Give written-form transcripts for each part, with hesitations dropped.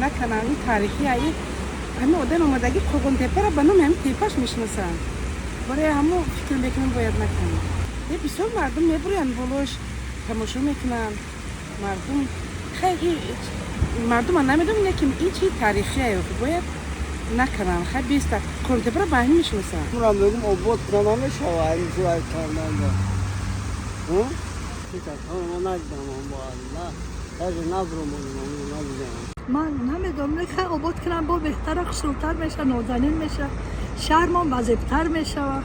Накананд, ин таърихия. Ҳамин одам омадагӣ Қурғонтепаро ба номи ҳамин тепаш мешиносанд. Барои ҳамо фикр мекунам, бояд накунанд. Бисёр мардум мебурянд, болош тамошо мекунанд мардум. Хай, мардума намедонам, лекин ин чи таърихия, бояд накунанд. Хай, биста Қурғонтепаро ба ҳамин мешиносанд. Мурам мегум, обод кунам намешава ин кардан. Надидам, даже набромонам, надидам. Ман намедонам. Хай, обод кунам, бо беҳтара, хушрӯтар меша, нозанин меша, шаҳрмон вазебтар мешава,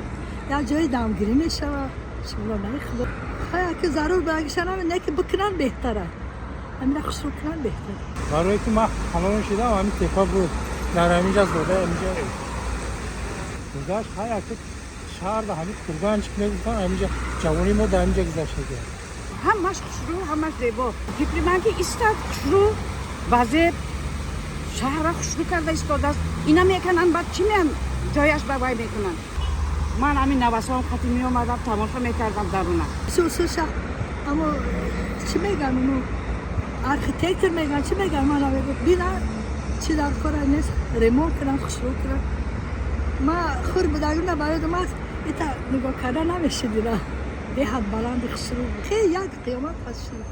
як ҷои дамгирӣ мешава. Шукронаи Худо. Хай, аки зарур багишанам не, ки бикунан беҳтара, ҳамина хушрӯ кунан беҳтара. Барое ки ман калон шидам, ҳамин тепа буд, дар ҳаминҷа зода, ҳаминҷа гузашт. Хай, аки шаҳрда ҳамин Курганчик мегуфтан, ҳаминҷа ҷавонии мо дар ҳаминҷа гузаштагиа. Ҳамаш хушрӯ, ҳамаш зебо. Фикри ман, ки истад, хушрӯ, вазеб, шаҳрра хушрӯ карда истодааст. Ина мекунанд, баъд чӣ меан ҷояш ба вай мекунанд. Ман ҳамин навасоам қати меомадам, тамошо мекардам даруна. Сусуша, амо чӣ меган, уну архитектор меган, чӣ меган, ман намегӯ. Бина, чӣ дар кора нест, ремонт кунам, хушрӯ кунам. Ма хур будагим, на барои аст, ита нигоҳ карда намешидира, беҳад баланди хушрӯ. Хеле як қиёмат пас шуд.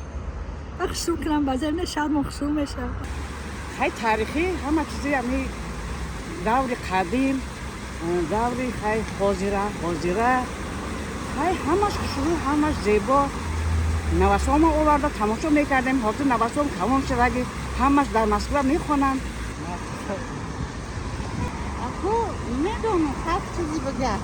Хушрӯ кунам, базар не, шаҳрмон хушрӯ мешавад. Хай, таърихӣ ҳама чизи, ҳами даври қадим, даври хай ҳозира, хай, ҳамаш хушрӯ, ҳамаш зебо. Навасома оварда тамошо мекардем. Ҳозир навасом калон шудаги, ҳамаш дар Москва мехонанд. Аку медонам, ҳар чизи бигар.